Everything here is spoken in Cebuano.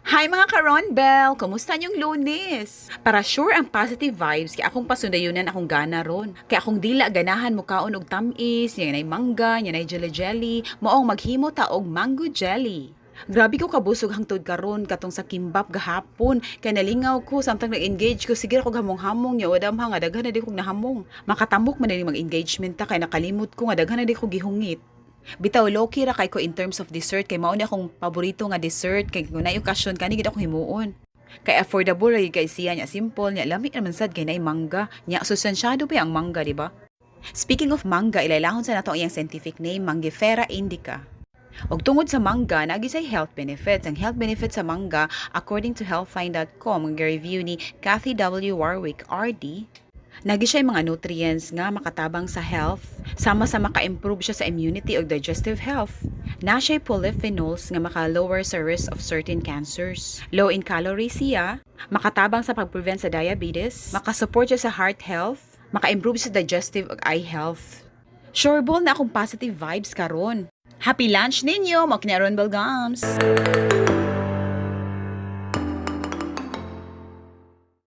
Hi, mga ka-Ronbel! Kumusta inyong Lunes? Para sure ang positive vibes, kay akong pasundayunan akong gana ron. Kay akong dila ganahan mukaon og tamis, nya nay mangga, nya nay jelly jelly, maong maghimo ta og mango jelly. Grabe ko kabusog hangtod karon katong sa kimbap gahapon kay nalingaw ko samtang nag-engage ko, sige ko hamong-hamong nya wadam ha nga daghan na di ko nahamong. Makatamok man ni mag-engagement ta kay nakalimot ko nga daghan na di ko gihungit. Bitaw, low-key ra kay ko in terms of dessert kay mao ni akong paborito nga dessert kay kung naay okasyon, kani gid akong himuon. Kay affordable ra kay siya nya simple nya lami naman sad kay naay mangga. Nya sustansyado pa ang mangga, di ba? Speaking of mangga, ilailahon sa nato ang iyang scientific name, Mangifera indica. Og tungod sa mangga, naa gyud say health benefits. Ang health benefits sa mangga, according to healthline.com, ang review ni Kathy W. Warwick, RD, naa gyud siya mga nutrients nga makatabang sa health, sama sa maka-improve siya sa immunity ug digestive health. Na siya polyphenols nga maka-lower sa risk of certain cancers. Low in calories siya, makatabang sa pag-prevent sa diabetes, makasupport siya sa heart health, maka-improve sa digestive ug eye health. Sure ball na akong positive vibes karon. Happy lunch ninyo, mao kini Ronbel Gams.